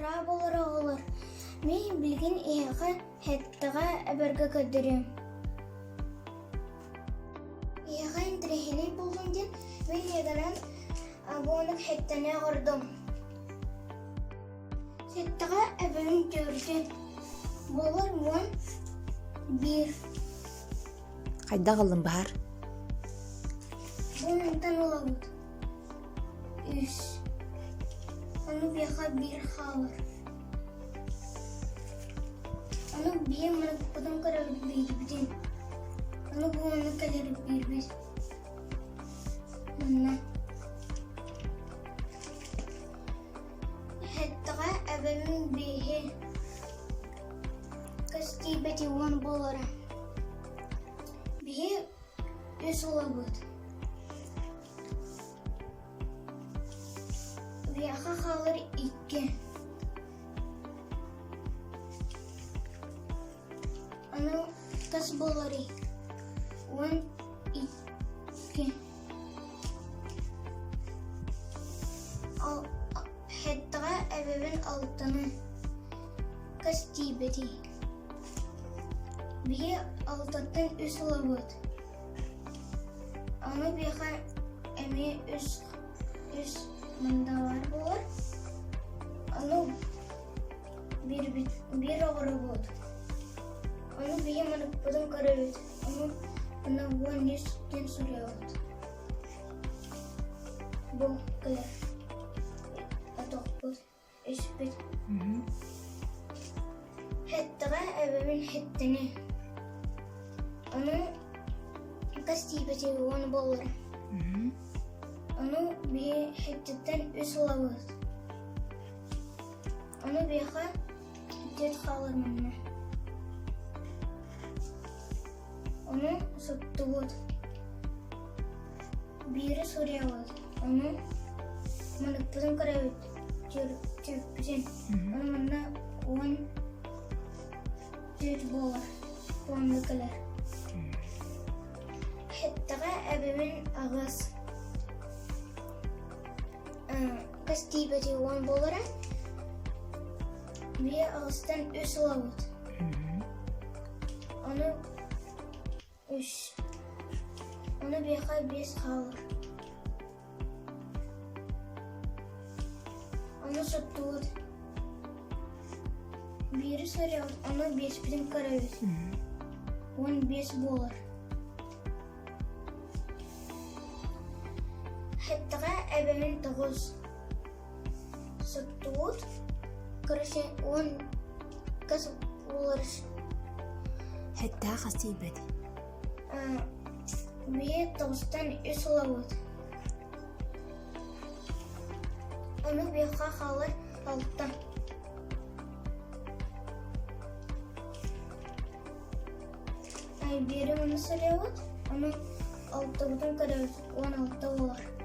Дорооболор оҕолор, мин билигин эһиэхэ сэттэҕэ эбэргэ көрдөрүөм. Эһиэхэ интэриэһинэй буоллун диэн мин леганан буонук сэттэни оҥордум. Сэттэҕэ эбэбин түөртүн, буолар 11. Хайдах ыллым баһар? Бу мантан ылабыт. Үс. Ону биэхэ биир хаалар. Ону биир муннукпутун көрөбүт биирбитин. Ону бу муннук кэлэр биирбит. Манна. Сэттэҕэ эбэбин биэһи Көс тиийбэти уон буолара. Биһи үс ылабыт. Биһиэхэ хаалар икки. Аны хас буоларый? 12. Сэттэҕэ эбэбин алтаны хас тиийбэтий? Биһи алтаттан үс ылабыт. Ону биһиэхэ эмиэ үс үс мындалар буолар. Ону биирбит биир оҕоробут. Ону биһи маныкпытын көрөбүт. Ону аны 13 диэн суруйабыт. Бу кэлэр отохпут Испит. Сэттэҕэ эбэбин сэттэни. Ону хас тиийбэтин уон буоллар. Ону биһи сэттэттэн үс ылабыт. Ону биһиэхэ түөрт хаалар манна. Ону суттубут. Биири суруйабыт, ону маныкпытын көрөбүт, түөрпүтүн. Ону манна 14 буолар, уонна кэлэр. Сэттэҕэ эбэбин аҕыс хас тиийбэтий уон буолара. Биир аҕыстан үс ылабыт. Ону Үс. Ону биэхэ биэс хаалар. Ону соттубут. Биири суруйабыт, ону биэспитин көрөбүт. 15 буолар. Сэттэҕэ эбэбин тоҕус. Соттубут. Короче, уон хас буолар Сэттэҕэ хас тиийбэт? Биир тоҕустан үс ылабыт. Ону биэххэ хаалар алта. Биири уну суруйабыт, ону алтабытын көрөбүт, 16 буолар.